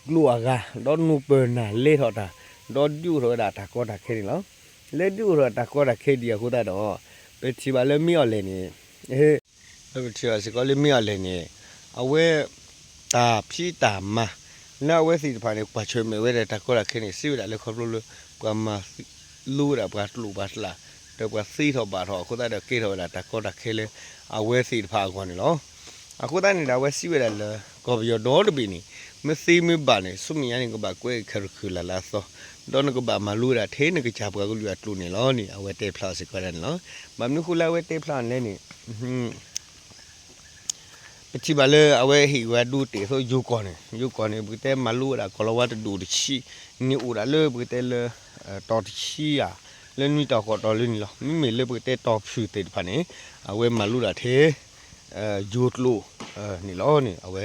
ကျိာ်အဂၤ ဒီးနိၢ်ပၢၢ်နၢ်လဲထီၣ်တၢ် ဒီးဒုးအိၣ်ထီၣ်ဝဲဒၣ်တၢ်ကီတၢ်ခဲန့ၣ်လီၤ. လၢဒုးအိၣ်ထီၣ်တၢ်ကီတၢ်ခဲဒံးအဃိသတးဒီး ပထံၣ်ဘၣ်လၢမ့ၢ်အီၤလဲၣ်န့ၣ် ပထံၣ်ဘၣ်စ့ၢ်ကီးလၢမ့ၢ်အီၤလဲၣ်န့ၣ် အဝဲ တၢ်ဖံးတၢ်မၤ လၢအဝဲသ့ၣ်တဖၣ်န့ၣ် ကွၢ်ဆၢၣ်မဲာ်ဝဲဒၣ်တၢ်ကီတၢ်ခဲန့ၣ် စံးဝဲဒၣ်လၢခီဖျိလၢ ပှၤမၤလိဝဲဒၣ်ပှၤကျိာ်ပှၤကျဲ ဒီးပှၤသ့ထီၣ်ဘၣ်ထီၣ်အဃိသတးဒီး ကဲထီၣ်ဝဲဒၣ်တၢ်ကီတၢ်ခဲလၢအဝဲသ့ၣ်တဖၣ်အဂီၢ်န့ၣ်လီၤ. အဃိသတးန့ၣ်ဒီး အဝဲစံးဝဲဒၣ်လၢ ကီၢ်ပယီၤဒီတဘ့ၣ်န့ၣ် မ့ၢ်သ့မ့ၢ်ဘၣ်န့ၣ် ဆူမဲာ်ညါန့ၣ် ကဘၣ်ကွဲးက့ၤခဲရၢၣ်ခုၣ်လၢ်လၢအသီ, ဒီးနကဘၣ်မၤလိဝဲဒၣ်ထဲနကစၢ်ပှၤကလုာ်အကျိာ်န့ၣ်လီၤန့ၣ် အဝဲတဲဖျါအီၤစ့ၢ်ကီးဒၣ်န့ၣ်လီၤ. ဘၣ်မနုၤဃိလၢအဝဲတဲဖျါအီၤလဲၣ်န့ၣ် ပထံၣ်ဘၣ်လၢအဝဲဟ့ၣ်ဝဲဒိတဲာ်အသိး ယိၤကီၢ်န့ၣ် ယိၤကီၢ်န့ၣ် ပကတဲမၤလိဝဲဒၣ်ကီၢ်လီၤဝါတဒူၣ်တဆံန့ၣ် အိၣ်ဒၣ်လၢပကတဲလၢ တီၤတဆံဧါ လၢနွံတီၤဃိးတီၤလၢန့ၣ်လီၤ. မ့မ့ၢ်လၢပကတဲတီၤဖုၣ်သ့ၣ်တဖၣ်န့ၣ် အဝဲမၤလိဒၣ်ထဲ ယိၤကျိာ်န့ၣ်လီၤန့ၣ် အဝဲ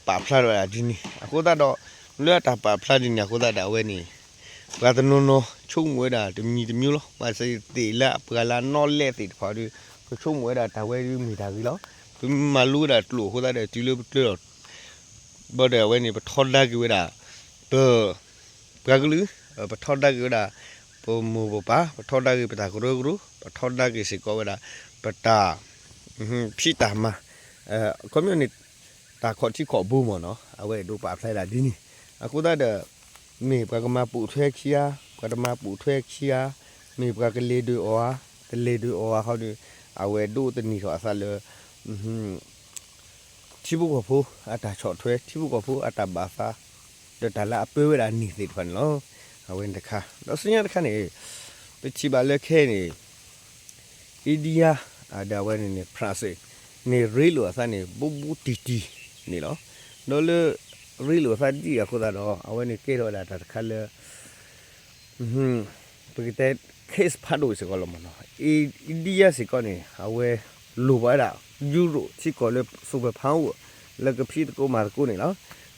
ပာ်ဖျါထီၣ်ဝဲဒၣ်ဒ်န့ၣ် အဃိသတးဒီး လၢအတၢ်ပာ်ဖျါဒ်န့ၣ်အဃိသတးဒီး အဝဲန့ၣ် ပှၤတနီၤနီၤဆိကမိၣ်ဝဲဒၣ်တမံၤတမံၤလီၤ. ဘၣ်သ့ၣ်သ့ၣ်လၢအပှၤလၢအနီၣ်လဲၣ်သ့ၣ်တဖၣ်ဒီး ကဆိကမိၣ်ဝဲဒၣ်တၢ်ဝဲဒုးမ့ၢ်တၢ်ဂ့ၤလီၤ. ပမၤလိဝဲဒၣ်ကျိာ်အဃိသတးဒီး တုၤလၢပကျၢၤလီၤ ဘၣ်ဒီးအဝဲန့ၣ် ပထီဒါက့ၤဝဲဒၣ် ပ ပှၤကလုာ်, ပထီဒါက့ၤဝဲဒၣ် ပမိၢ်ပပၢ်, ပထီဒါက့ၤပတၢ်ကရၢကရိ, ပထီဒါက့ၤစ့ၢ်ကီးဝဲဒၣ် ပတၢ် ဖံးတၢ်မၤ ခီပညီန့ၣ် တၢ်ခီၣ်ထံးခီၣ်ဘိမ့ၢ်နီၤ အဝဲအဲၣ်ဒိးပာ်ဖျါဒၣ်ဒ်န့ၣ် အဃိသတးဒီး မ့ၢ်ပှၤကမၤပိာ်ထွဲခံဂၤ, ပှၤတမၤပိာ်ထွဲခံဂၤ, မ့ၢ်ပှၤကလဲၤဒုးအီၤဧါ, တလဲၤဒုးအီၤဧါခီဒီး အဝဲဒိးသန့ၤထီၣ်အသးလၢ ထံဖိကီၢ်ဖိအတၢ်ဆီၣ်ထွဲ, ထံဖိကီၢ်ဖိအတၢ်ဘၣ်သး ဒီးတၢ်လၢအပၢဝဲဒၣ်န့ၣ်သ့ၣ်တဖၣ်န့ၣ်လီၤ. အဝဲန့ၣ်တခါ, ဒီးဆူညါတခါန့ၣ် ပထံၣ်ဘၣ်လၢခဲအံၤန့ၣ် India ဒီးအဝဲန့ၣ်န့ၣ် France န့ၣ် ရ့လိာ်အသးန့ၣ် ဘူးဘူးတံၢ်တံၢ်န့ၣ်လီၤ. ဒီးလၢ ရ့လိာ်အသးဒ်အံၤအဃိသတးဒီး အဝဲန့ၣ်ကဲထီၣ်ဝဲဒၣ်တၢ်တခါလၢ ပကတဲ case ဖးဒိၣ်စ့ၢ်ကီးလီၤမ့ၢ်နီၤ. India စ့ၢ်ကီးန့ၣ် အဝဲလိၣ်ဘၣ်ဝဲဒၣ် Europe ထံကီၢ်လၢ super power လၢကဖံးသကိးမၤသကိးန့ၣ်လီ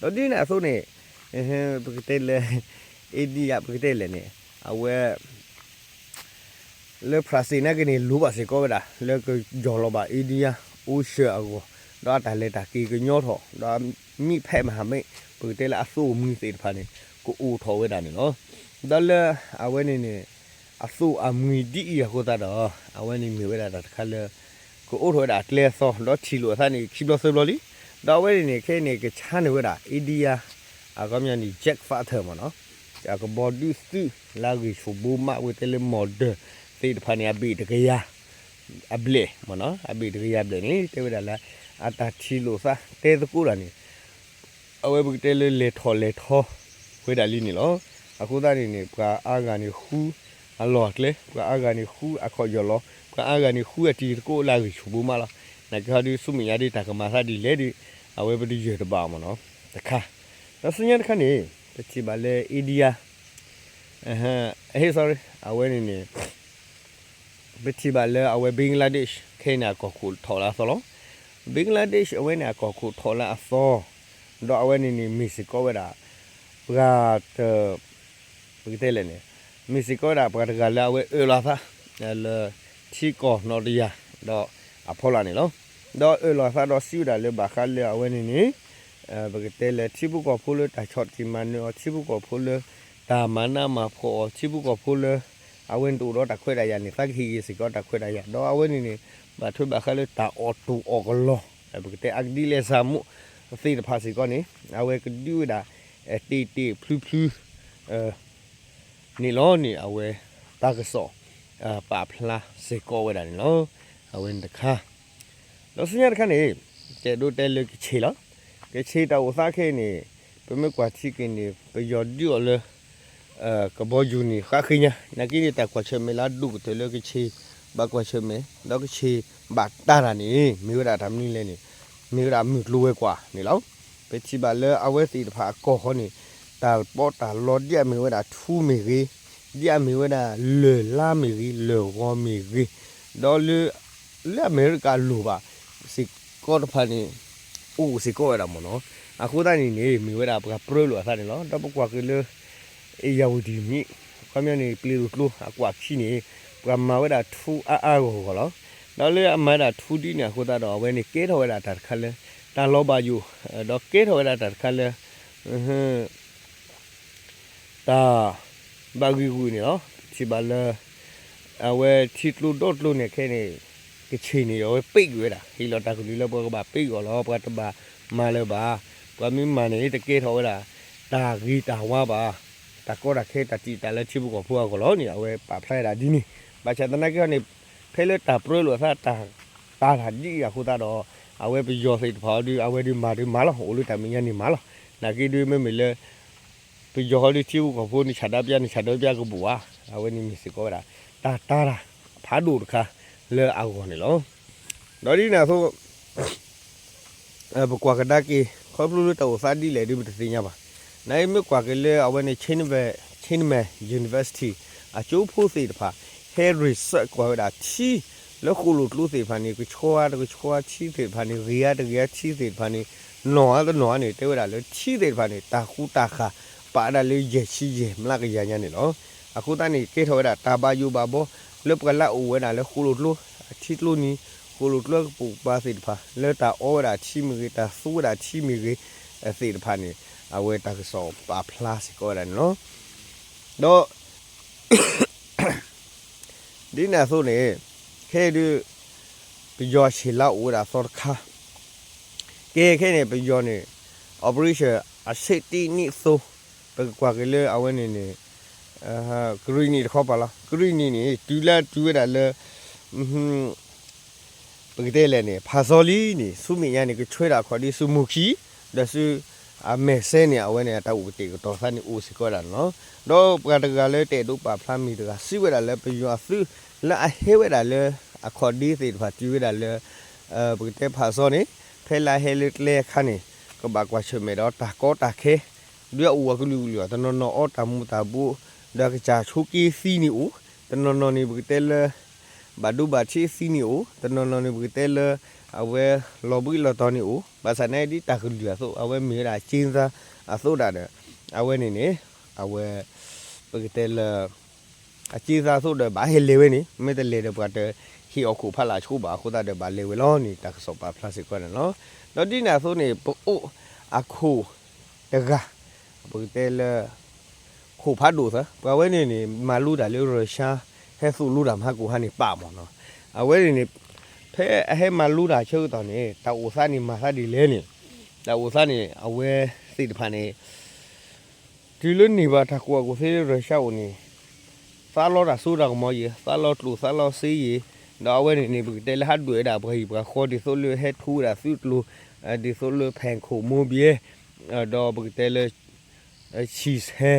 ၤ. ဒီးဒ်န့ၣ်အသိးန့ၣ် ပကတဲလၢ India ပကတဲလဲၣ်န့ၣ် အဝဲ လၢ France နာ်က့န့ၣ် လိၣ်ဘၣ်စ့ၢ်ကီးဝဲဒၣ် လၢကယီၢ်လီၤဘၣ် India Ocean အဂီၢ်, ဒီးအတၢ်လဲၤတၢ်က့ၤကညီထီၣ်, ဒီးမံဖဲမဟါမ့ၢ် ပကတဲလၢအသိၣ်အမှံၤသ့ၣ်တဖၣ်န့ၣ် ကအိၣ်ထီၣ်ဝဲဒၣ်န့ၣ်လီၤ. ဒီးလၢအဝဲန့ၣ်န့ၣ် အသိၣ်အမှံၤဒ်အံၤအဃိသတးဒီး အဝဲန့ၣ်မ့ၢ်ဝဲဒၣ်တၢ်တခါလၢ ကအိၣ်ထီၣ်ဝဲဒၣ်အကျဲအသီ ဒီးထံၣ်လိာ်အသးန့ၣ် ခံဘျီသၢဘျီလံ. ဒီးအဝဲန့ၣ်န့ၣ် ခဲအံၤန့ၣ် ကဆါန့ၢ်ဝဲဒၣ် India အခီပညီန့ၣ် jet fighter မ့ၢ်နီၤ, အကဘီဒုးသုးလၢအဂံၢ်ဆူၣ်ဘိမး ပကတဲလၢ model သ့ၣ်တဖၣ်န့ၣ် အဘ့ၣ်တကယၤ အဘျဲၣ်မ့ၢ်နီၤ, အဘ့ၣ်တကယၤဘျဲၣ်န့ၣ် တဲဝဲဒၣ်လၢ အတၢ်ထံၣ်လိာ်သးတဲသကိးတၢ်န့ၣ် အဝဲပကတဲလၢလဲၤထီၣ်လဲၤထီဝဲဒၣ်လံန့ၣ်လီၤ. အဃိသတးန့ၣ်န့ၣ် ပှၤအါဂၤန့ၣ်ဃုအလီၢ်အကျဲ, ပှၤအါဂၤန့ၣ်ဃုအခီၣ်ယီၢ်လီၤ, ပှၤအါဂၤန့ၣ်ဃုအတံၤသကိးလၢအဂံၢ်ဆူၣ်ဘိမးလီၤ. နာ်က့ဟီဒုးဆူမဲာ်ညါဒ်တၢ်ကမၤသးဒ်လဲၣ်ဒီး အဝဲပတယၢၢ်တဘၣ်အီၤမ့ၢ်နီၤ, တခါ. ဒီးဆူညါတခါန့ၣ် ပထံၣ်ဘၣ်လၢ India, ဟ့ sorry အဝဲန့ၣ်န့ၣ် ပထံၣ်ဘၣ်လၢအဝဲ Bangladesh ခဲအံၤန့ၣ် အကီၢ်ခိၣ်ထီၣ်လၢအသီလီၤ. Bangladesh အဝဲန့ၣ် အကီၢ်ခိၣ်ထီၣ်လၢအသီ, ဒီးအဝဲန့ၣ်န့ၣ် မ့ၢ်စ့ၢ်ကီးဝဲဒၣ် ပှၤတ ပကတဲလဲၣ်န့ၣ် မ့ၢ်စ့ၢ်ကီးဝဲဒၣ်ပှၤတဂၤလၢအဝဲအၢၣ်လီၤအသး လၢထံကီၢ်နီၣ်တယၢ် ဒီးအဖီလာ်န့ၣ်လီၤ. ဒီးအၢၣ်လီၤအသးဒီးစံးဝဲဒၣ်လၢဘၣ်ဃးလၢအဝဲန့ၣ်န့ၣ် ပကတဲလၢထံဖိကီၢ်ဖိလၢတၢ်ဆီၣ်တံၢ်မၤနၢၤအီၤ, ထံဖိကီၢ်ဖိလၢ တၢ်မၤနးမၤဖှီၣ်အီၤ, ထံဖိကီၢ်ဖိလၢ အဝဲန့ၣ်တအိၣ်ဒီးတၢ်ခွဲးတၢ်ယာ်န့ၣ် သးကဟ့ၣ်ဂ့ၤစ့ၢ်ကီးတၢ်ခွဲးတၢ်ယာ်, ဒီးအဝဲန့ၣ်န့ၣ် ဘၣ်ထွဲဘၣ်ဃးလၢတၢ်အီၣ်တူၢ်အီၣ်ကလီ ပကတဲအကဒံလဲၣ်စၢ်မိၣ်သ့ၣ်တဖၣ်စ့ၢ်ကီးန့ၣ် အဝဲကဒုးဝဲဒၣ် တ့ၢ်တ့ၢ်ဖျုဖျု န့ၣ်လီၤန့ၣ် အဝဲတၢ်ကစီၣ် ပာ်ဖျါစ့ၢ်ကီးဝဲဒၣ်န့ၣ်လီၤ. အဝဲန့ၣ်တခါ ဒီးဆူညါတခါန့ၣ် ကဲဒိးတဲလၢကခ့ၣ်လီၤ. ကခ့ၣ်တၢ်အိၣ်သးခဲအံၤန့ၣ် ပမ့ၢ်ကွၢ်ထံက့ၤန့ၣ် ပယီၤဒုးအီၤလၢ ကဘီယူၤန့ၣ် ဃၣ်ဃ့ညါ နာ်က့န့ၣ် တၢ်ကွၢ်ဆၢၣ်မဲာ်လၢအဒိၣ်ကတၢၢ်လၢကခ့ၣ်ဘၣ်ကွၢ်ဆၢၣ်မဲာ် ဒီးကခ့ၣ်ဘၣ်တၢ်တၢ်န့ၣ် မ့ၢ်ဝဲဒၣ်တၢ်မနုၤလဲၣ်န့ၣ် မ့ၢ်ဝဲဒၣ်မုၢ်ကျိၤဝဲၤကွာ်န့ၣ်လီၤ. ပထံၣ်ဘၣ်လၢအဝဲသ့ၣ်တဖၣ်အကီၢ်ဃီန့ၣ် တၢ်ပီးတၢ်လီဒ်အမ့ၢ်ဝဲဒၣ်ထူမ့ၢ်ဂ့ၤ, ဒ်အမ့ၢ်ဝဲဒၣ်လၢၢ်လါမ့ၢ်ဂ့ၤ, လၢၢ်ဂီၤမ့ၢ်ဂ့ၤ, ဒီးလၢ လၢအမဲရကၤလိၣ်ဘၣ်စ့ၢ်ကီးတဖၣ်န့ၣ် အိၣ်စ့ၢ်ကီးဝဲဒၣ်မ့ၢ်နီၤ. အဃိသတးန့ၣ်န့ၣ် မ့ၢ်ဝဲဒၣ်ပှၤပြၢလိာ်အသးန့ၣ်လီၤ. ဒီးပကွၢ်က့ၤလၢ အ့ၣ်ယၣ်ဝတံၣ်မ့ၣ် ခီပညီန့ၣ် ပျ့ၤလိာ်ကျိအကွၢ်ခံန့ၣ် ပှၤမၤဝဲဒၣ်ထူအါအါဂီၢ်ဂီၢ်လီၤ. ဒီးလၢအမၤဒၣ်ထူဒ်န့ၣ်အဃိသတးဒီး အဝဲန့ၣ်ကဲထီၣ်ဝဲဒၣ်တၢ်တခါလၢ တၢ်လီၤဘၣ်ယိၣ် ဒီးကဲထီၣ်ဝဲဒၣ်တၢ်တခါလၢ တၢ် ဘၣ်ဂံာ်ဂူာ်န့ၣ်လီၤ. ပထံၣ်ဘၣ်လၢ အဝဲထံကျိဒီကျိန့ၣ်ခဲန့ၣ် ကခ့ၣ်န့ၣ် အဝဲပ့းကွံာ်ဝဲဒၣ် ဟ့ၣ်လီၤတၢ်ကလုၢ်လၢပှၤကဘၣ်ပ့းကွံာ်အီၤလီၤ. ပှၤတဘၣ်မၤလၢၤဘၣ်. ပှၤမ့ၢ်မၤန့ၣ် တကဲထီၣ်ဝဲဒၣ် တၢ်ဂ့ၤတၢ်ဝါဘၣ်, တၢ်ကီတၢ်ခဲတၢ်တံာ်တာ်လၢထံဖိကီၢ်ဖိအဂီၢ်လီၤန့ၣ် အဝဲပာ်ဖျါဝဲဒၣ်ဒ်န့ၣ်, ဘၣ်ဆၣ်သနာ်က့န့ၣ် ဖဲလၢတၢ်ပြၢလိာ်အသး တၢ်တၢ်ဒ်အံၤအဃိသတးဒီး အဝဲပယီၤသ့ၣ်တဖၣ်အီၤဒုး အဝဲဒုးမၤဒုးမၤလီၤ, အိၣ်လၢတၢ်မဲာ်ညါန့ၣ်မၤလီၤ, နာ်က့ဒုးမ့မ့ၢ်လၢ ပယီၤဟီဒုးထံဖိကီၢ်ဖိန့ၣ် ဆၣ်ဒၢပျါန့ၣ် ဆၣ်ဒၢပျါကဘူၣ်ဧါ, အဝဲန့ၣ်မ့ၢ်စ့ၢ်ကီးဝဲဒၣ် တၢ်တၢ်တၢ်ဖးဒိၣ်တခါလၢအဂီၢ်န့ၣ်လီၤ. ဒီးဒ်န့ၣ်အသိး ပကွၢ်ကဒါက့ၤ ခီဖျိလၢတၢ်အိၣ်သးဒ်လဲၣ်ဒုးပတသ့ၣ်ညါဘၣ်. နာ်က့မ့ၢ်ကွၢ်က့ၤလၢအဝဲန့ၣ် Chinmay University အကၠိဖိသ့ၣ်တဖၣ် ဟဲ research ကွၢ်ဝဲဒၣ်ထံ လၢဃိၣ်လိာ်ကျိသ့ၣ်တဖၣ်န့ၣ် ကဆှီဧါတကဆှီဧါထံသ့ၣ်တဖၣ်န့ၣ် ဂ့ၤဧါတဂ့ၤဧါထံသ့ၣ်တဖၣ်န့ၣ် နီၢ်ဧါတနီၢ်ဧါန့ၣ် တဲဝဲဒၣ်လၢထံသ့ၣ်တဖၣ်န့ၣ် တၢ်ဃူတၢ်ဃာ် ပာ်ဒၣ်လၢယဲၢ်ဆံယဲၢ်မျးကယၤညါန့ၣ်လီၤ. အဃိသတးန့ၣ် ကဲထီၣ်ဝဲဒၣ်တၢ်ဘၣ်ယိၣ်ဘၣ်ဘီ လၢပှၤလၢအအိၣ်ဝဲဒၣ်လၢဃိၣ်လိာ်ကျိ အထံကျိနံၤ ဃိၣ်လိာ်ကျိကပိာ်ကပၤသ့ၣ်တဖၣ် လၢတၢ်အီဝဲဒၣ်ထံမ့ၢ်ဂ့ၤ တၢ်သူဝဲဒၣ်ထံမ့ၢ်ဂ့ၤ သ့ၣ်တဖၣ်န့ၣ် အဝဲတၢ်ကစီၣ်ပာ်ဖျါစ့ၢ်ကီးဝဲဒၣ်န့ၣ်လီၤ. ဒီး ဒ်န့ၣ်အသိးန့ၣ် ခဲအံၤဒုး ပယီၤဆံးလါအိၣ်ဝဲဒၣ်သီတခါ ကဲခဲန့ၣ် ပယီၤန့ၣ် operation အဆ့တ့ၢ်နံၣ်သိ ပကကွၢ်က့ၤလၢအဝဲန့ၣ်န့ၣ် ကရံၣ်နံၣ်တခီပၤလီၤ. ကရံၣ်နံၣ်န့ၣ် တုၤလၢတုၤဝဲဒၣ်လၢ ပကတဲလဲၣ်န့ၣ် ဖးစီလံန့ၣ် ဆူမဲာ်ညါန့ၣ် ကဆှၢဒၣ်ခီၣ်ဒ်ဆူမူၢ်ခံ ဒီးဆူ အမဲာ်စဲန့ၣ် အဝဲန့ၣ် တၢ်အိၣ်ကတဲာ်ကတီၤသးန့ၣ်အိၣ်စ့ၢ်ကီးဝဲဒၣ်န့ၣ်လီၤ. ဒီးပှၤတဂၤလၢတအဲၣ်ဒိးပာ်ဖျါမံၤတဂၤ စံးဝဲဒၣ်လၢပယီၤအသုး လၢအဟဲဝဲဒၣ်လၢ အခီၣ်ဒ့သ့ၣ်တဖၣ်တုၤဝဲဒၣ်လၢ ပကတဲဖးစီန့ၣ် ဖဲလၢအဟဲလၢကျဲအခါန့ၣ် ကဘၣ်ကွၢ်ဆၢၣ်မဲာ်ဒီးတၢ်ကီတၢ်ခဲ ဒုးအအိၣ်အကလုာ်ကလုာ်အီၤ တနီၤနီၤအီတၢ်မူၤတၢ်ဘိ ဒီးကစၢ်ဆိးက့သံန့ၣ်အိၣ် တနီၤနီၤန့ၣ် ပကတဲလၢ ဘၣ်ဒိဘၣ်ထံးသံန့ၣ်အိၣ် တနီၤနီၤန့ၣ် ပကတဲလၢ အဝဲလီၤဘှံးလီၤတီၤန့ၣ်အိၣ် ဘၣ်ဆၣ်နာ်က့ဒ်တၢ်ကလုာ်အသိး အဝဲမ့ၢ်ဝဲဒၣ်က့သါအသိးဒၣ်ဒီး အဝဲန့ၣ်န့ၣ် အဝဲ ပကတဲလၢ အက့သါအသိးဒီးဘၣ်ဟဲလဲၤဝဲန့ၣ် မ့ၢ်တလဲၤဒီးပှၤတဟ့ၣ်အီၤခိၣ်ဖးလၢ်ဆိဘၣ်အဃိသတးဒီးဘၣ်လဲၤဝဲလီၤန့ၣ် တၢ်ကစီၣ်ပာ်ဖျါစ့ၢ်ကီးန့ၣ်လီၤ. ဒီးဒ်န့ၣ်အသိးန့ၣ် ပအိၣ်အခိၣ်တဂၤ ပကတဲလၢ ခိၣ်ဖးဒိၣ်သၢ ပှၤဝဲန့ၣ်န့ၣ် မၤလိတၢ်လၢရၢၤၡါ ဟဲသိၣ်လိတၢ်မဟါကိၣ်ဟါန့ၣ်ပာ်မ့ၢ်နီၤ အဝဲန့ၣ်န့ၣ် ဖဲအဟဲမၤလိတၢ်ဆၢကတီၢ်န့ၣ် တၢ်အိၣ်သးန့ၣ်မၤသးဒ်လဲၣ်န့ၣ် တၢ်အိၣ်သးန့ၣ် အဝဲသ့ၣ်တဖၣ်န့ၣ် တုၤလၢန့ၢ်ဘၣ်တၢ်ကူၣ်ဘၣ်ကူၣ်သ့လၢရၢၤၡါအိၣ်န့ၣ် သးလီတၢ်စိတၢ်ကမီၤယံၤ သးလီကျိၣ်သးလီစ့ယံၤ ဒီးအဝဲန့ၣ်န့ၣ် ပကတဲလၢဟးဒွဲၣ်ဝဲဒၣ်ပှၤဟံၣ်ပှၤဃီ ဒ်သိးလၢဟဲထူဝဲဒၣ်သုးကျိၤ ဒ်သိးလၢဖဲၣ်ခိၣ်မိဘဲ ဒီးပကတဲလၢ ဆံၣ်ဆဲ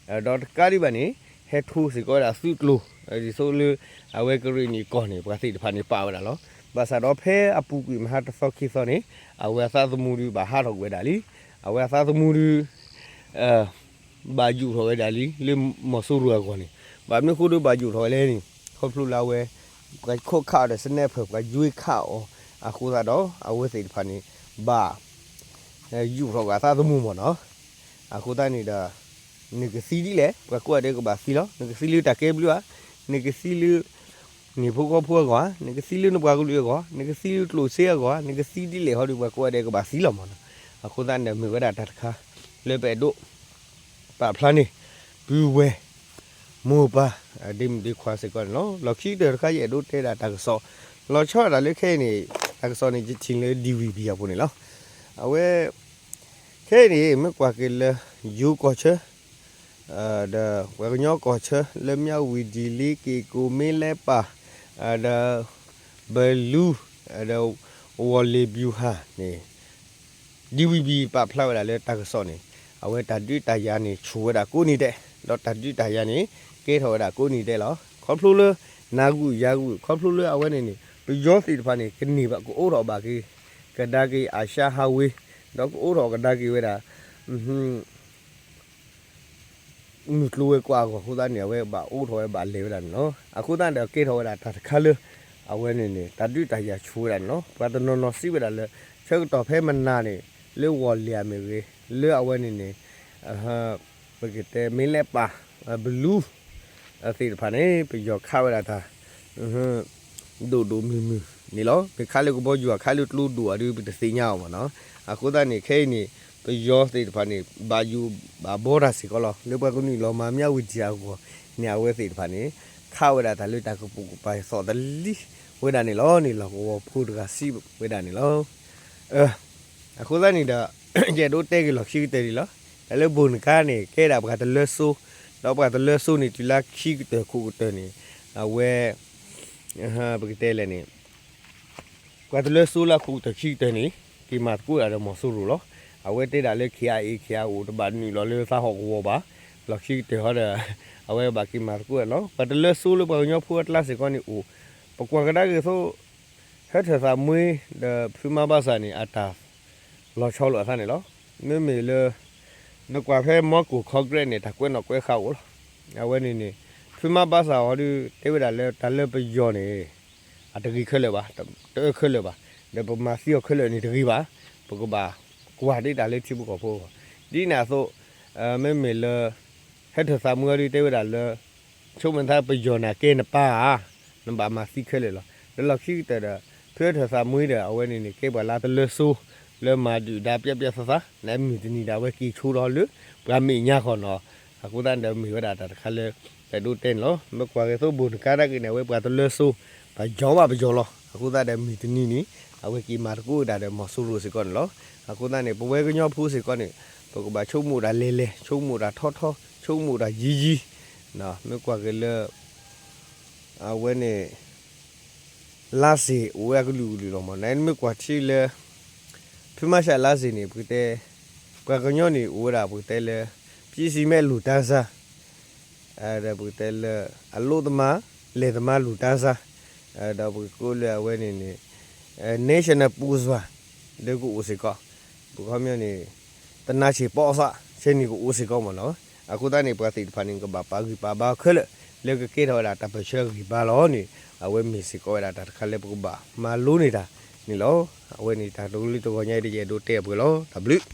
ဒီးတကးဒံးဘၣ်န့ၣ် ဟဲထူစ့ၢ်ကီးဝဲဒၣ်သုးကျိၤ ဒ်သိးလၢ အဝဲကရ့ၣ်နံၣ်ကီၢ်န့ၣ် ပှၤသ့ၣ်တဖၣ်န့ၣ်ပာ်ဝဲဒၣ်လီၤ. ဘၣ်ဆၣ်ဒီးဖဲအပူၤကွံာ်မဟါတသီခံသီန့ၣ် အဝဲအသးသမူဒုးဘၣ်ဟးထီၣ်ကွံာ်ဝဲဒၣ်လံ. အဝဲအသးသမူဒုး ဘၣ်ယူာ်ထီၣ်ဝဲဒၣ်လံ လၢမီၤစိရိၤအဂီၢ်န့ၣ် ဘၣ်မနုၤအဃိဒီးဘၣ်ယူာ်ထီၣ်ဝဲလဲၣ်န့ၣ် ခီဖျိလၢအဝဲ ပှၤခိးခးအီၤဒီး sniper ပှၤယွ့ခးအီၤ အဃိသတးဒီး အဝဲသ့ၣ်တဖၣ်န့ၣ် ဘၣ် ယူာ်ထီၣ်က့ၤအသးသမူမ့ၢ်နီၤ. အဃိသတးန့ၣ်ဒီး နကသံဒ်လဲၣ် ပှၤကိးဂၤဒဲးကဘၣ်သံလီၤ. နကသံလၢတၢ်ကဲဘျုးဧါ, နကသံလၢ နံၣ်ဖိဃီဖိအဂီၢ်ဧါ, နကသံလၢနပှၤကလုာ်အဂီၢ်ဧါ, နကသံလၢကျိၣ်စ့အဂီၢ်ဧါ, နကသံဒ်လဲၣ်ဟီဒီး ပှၤကိးဂၤဒဲးကဘၣ်သံလီၤမ့ၢ်နီၤ. အဃိသတးန့ၣ်ဒီး မ့ၢ်ဝဲဒၣ်တၢ်တခါ လၢပအဲၣ်ဒိး ပာ်ဖျါန့ၣ် ပုၢ်ဝဲၢ် မိၢ်ပၢ် ဒ့မုၣ်ဒ့ခွါစ့ၢ်ကီးန့ၣ်လီၤ. လီၢ်ခံကတၢၢ်တခါ ယအဲၣ်ဒိးတဲဒၣ်တၢ်ကစီၣ် လီၤဆီဒၣ်တၢ်လၢခဲအံၤန့ၣ် တၢ်ကစီၣ်န့ၣ် ယထံၣ်လၢ DVB အပူၤန့ၣ်လီၤ. အဝဲ ခဲအံၤန့ၣ် မ့ၢ်ကွၢ်က့ၤလၢ ယိၤကီၢ်ဆၢ ဒီးပှၤကညီကီၢ်ဆၢ လၢမၠၣ်ဝတံၣ် လ့က့ၣ်ကိၣ် မ့ၢ်လဲၤပာ် ဒီး ဘလူ ဒီး ဝီၢ်လ့ၤဘျူၤဟၣ်န့ၣ် DVB ပာ်ဖျါဝဲဒၣ်လၢတၢ်ကစီၣ်န့ၣ် အဝဲတၢ်ဒုးတၢ်ယၤန့ၣ် ဆူၣ်ဝဲဒၣ်ကိးနံၤဒဲး ဒီးတၢ်ဒုးတၢ်ယၤန့ၣ် ကဲထီၣ်ဝဲဒၣ်ကိးနံၤဒဲးလီၤ. ခီဖျိလၢ နၤဂုာ်ယၤဂုာ် ခီဖျိလၢအဝဲန့ၣ်န့ၣ် ပယီၤသ့ၣ်တဖၣ်န့ၣ် ကန့ၢ်ဘၣ် ကအိးထီၣ်ဘၣ်က့ၤ ကဒါက့ၤ Asia Highway ဒီးကအိးထီၣ်ကဒါက့ၤဝဲဒၣ် မုၢ်ကျိၤဝဲၤကွာ်အဂီၢ်အဃိသတးန့ၣ် အဝဲဘၣ်အိးထီၣ်ဝဲဘၣ်လဲၤဝဲဒၣ်န့ၣ်လီၤ. အဃိသတးဒီးကဲထီၣ်ဝဲဒၣ်တၢ်တခါလၢ အဝဲန့ၣ်န့ၣ် တၢ်ဒုးတၢ်ယၤဆူၣ်ဝဲဒၣ်န့ၣ်လီၤ. ပှၤတနီၤနီၤစံးဝဲဒၣ်လၢ ဆၢကတီၢ်ဖဲမနၤန့ၣ် လၢဝီၢ်လ့ၤမ့ၢ်ဂ့ၤ လၢအဝဲန့ၣ်န့ၣ် ပကတဲမ့ၢ်လဲၤပာ် ဘလူ သ့ၣ်တဖၣ်န့ၣ် ပယီၤခးဝဲဒၣ်တၢ် ဒိၣ်ဒိၣ်မုၢ်မုၢ်န့ၣ်လီၤ. မ့ၢ်ခးလၢကဘီယူၤ ခးလၢကျိဒိၣ်အီၤဒီး ပတသ့ၣ်ညါအီၤမ့ၢ်နီၤ. အဃိသတးန့ၣ် ခဲအံၤန့ၣ် ပယီၤသ့ၣ်တဖၣ်န့ၣ် ဘၣ်ယိၣ်ဘၣ်ဘီတၢ်စ့ၢ်ကီးလီၤ. လၢပှၤကနုာ်လီၤမၤမၠၣ်ဝတံၣ်အဂီၢ်န့ၣ် အဝဲသ့ၣ်တဖၣ်န့ၣ် ခးဝဲဒၣ်တၢ်လၢတၢ်ကပိာ်ကပၤသိးတလံဝဲဒၣ်န့ၣ်လီၤန့ၣ် လီၢ်ကဝီၤဖိတဂၤစံးဝဲဒၣ်န့ၣ်လီၤ. အဃိသတးန့ၣ်ဒီး ယအဲၣ်ဒိးတဲက့ၤလီၢ်ခံကတၢၢ်ဒံးလီၤ. တၢ်လၢဘိၣ်နကါန့ၣ် ကဲဒၣ်ပှၤတလၢစိ, ဒီးပှၤတလၢစိန့ၣ် တုၤလၢခံကတၢၢ်ခိၣ်ကတၢၢ်န့ၣ် အဝဲ ပကတဲလဲၣ်န့ၣ် ပှၤတလၢစိလၢအခိၣ်ကတၢၢ်ခံကတၢၢ်န့ၣ် က့ၤမၤသကိးဒၣ်ဒီးမီၤစိရိၤလီၤ. အဝဲတဲဒၣ်လၢ ခ့အါအ့ၣ် ခ့အါအိၣ် တဘၣ်နုာ်လီၤလၢသးဟီၣ်ကဝီၤဘၣ်, လီၢ်ခံကတၢၢ်ဟီဒီး အဝဲဘၣ်က့ၤမၤသကိးဒၣ်လီၤ. ပှၤတလၢစိလၢပှၤကညီဖိအကျါစ့ၢ်ကီးန့ၣ်အိၣ်, ပကွၢ်ကဒါက့ၤသိး ဟၢထၢၣ်သးမှ့ဒီးဖုမါဘၣ်ဆၣ်န့ၣ် အတၢ်လီၤဆီလိာ်အသးန့ၣ်လီၤ. မ့မ့ၢ်လၢ နကွၢ်ဖဲမီကိၣ် Congress န့ၣ် တၢ်ကွဲးနီၣ်ကွဲးဃါအိၣ်လီၤ. အဝဲန့ၣ်န့ၣ် ဖုမါဘၣ်ဆၣ်အီၤဒုး တဲဝဲဒၣ်လၢတၢ်လၢပယီၤန့ၣ် အတဂ့ၤခဲလၢာ်ဘၣ်, တအၢခဲလၢာ်ဘၣ်, ဒီးပမၤသံအီၤခဲလၢာ်န့ၣ်တဂ့ၤဘၣ်, ပကဘၣ်ကွၢ်ဒ်တၢ်လၢထံဖိကီၢ်ဖိအဂီၢ်, ဒ်န့ၣ်အသိး မ့မ့ၢ်လၢ ဟၢထၢၣ်သးမှ့အီၤဒုးတဲဝဲဒၣ်လၢ ဆိကမိၣ်သးပယီၤန့ၣ်ကဲနပၢ်ဧါ, နဘၣ်မၤသံခဲလၢာ်လီၤ. ဒီးလီၢ်ခံကတၢၢ်ဒီး ဖုဟၢထၢၣ်သးမှ့ဒီး အဝဲန့ၣ်န့ၣ် ကဲပှၤလၢတလၢစိ လၢမၤဒုၣ်ဒါပျီပျီသးသး နမုၢ်တနံၤဒီးအဝဲက့ၤဆိဒီးလၢ ပှၤမဲာ်ညါဃီနီၤ. အဃိသတးဒီးမ့ၢ်ဝဲဒၣ်တၢ်တခါလၢ ပဒိးတဲန့ၣ်လီၤ. မ့ၢ်ကွၢ်က့ၤသိးဘိၣ်နကါတၢ်က့ၤန့ၣ် အဝဲပှၤတလၢစိ ပယီၤဘၣ်ပယီၤလီၤ. အဃိသတးဒီးမုၢ်တနံၤန့ၣ် အဝဲက့ၤမၤသကိးဝဲဒၣ်ဒီးမီၤစိရိၤစ့ၢ်ကီးန့ၣ်လီၤ. အဃိသတးန့ၣ် ပဝဲကညီဖိစ့ၢ်ကီးန့ၣ် ပကဘၣ်ဆိကမိၣ်ဒၣ်လဲၤလဲၤ, ဆိကမိၣ်ဒၣ်ထီထီ, ဆိကမိၣ်ဒၣ်ယံၤယံၤ, မ့ၢ်ကွၢ်က့ၤလၢ အဝဲန့ၣ် လါစ့ၣ်အိၣ်ဝဲအကလုာ်ကလုာ်လီၤမး. နမ့ၢ်ကွၢ်ထံလၢ ဖုမါရှးလါစ့ၣ်န့ၣ် ပကတဲ ပှၤကညီန့ၣ် အိၣ်ဝဲဒၣ်ပကတဲလၢ ပြည်သူ့စစ်လူၢ်တန်းစား, ဒီးပကတဲလၢ အလုပ်သမား, လယ်သမားလူတန်းစား, ဒီးပကကိးလၢအဝဲန့ၣ်န့ၣ် national ပူၤစွာ ဒီးကအိၣ်စ့ၢ်ကီး, ပခီပညီန့ၣ် တနါဆံးပီအသးဆဲန့ၣ်ကအိၣ်စ့ၢ်ကီးမးနီၤ. အဃိသတးန့ၣ် ပှၤသ့ၣ်တဖၣ်န့ၣ် ကဘၣ်ပာ်ဂံၢ်ပာ်ဘါခဲလၢာ် လၢကကဲထီၣ်ဝဲဒၣ်တၢ်ပၢၢ်ဆၢဂံၢ်ဘါလီၤန့ၣ် အဝဲမ့ၢ်စ့ၢ်ကီးဝဲဒၣ်တၢ်တခါလၢပကဘၣ်မၤလိန့ၢ်တၢ်န့ၣ်လီၤ. အဝဲန့ၣ်တၢ်တကလုာ်တဂီၢ်ညါအံၤ တယအဲၣ်ဒိးတဲအပှဲၤလီၤ. တၢ်ဘျုး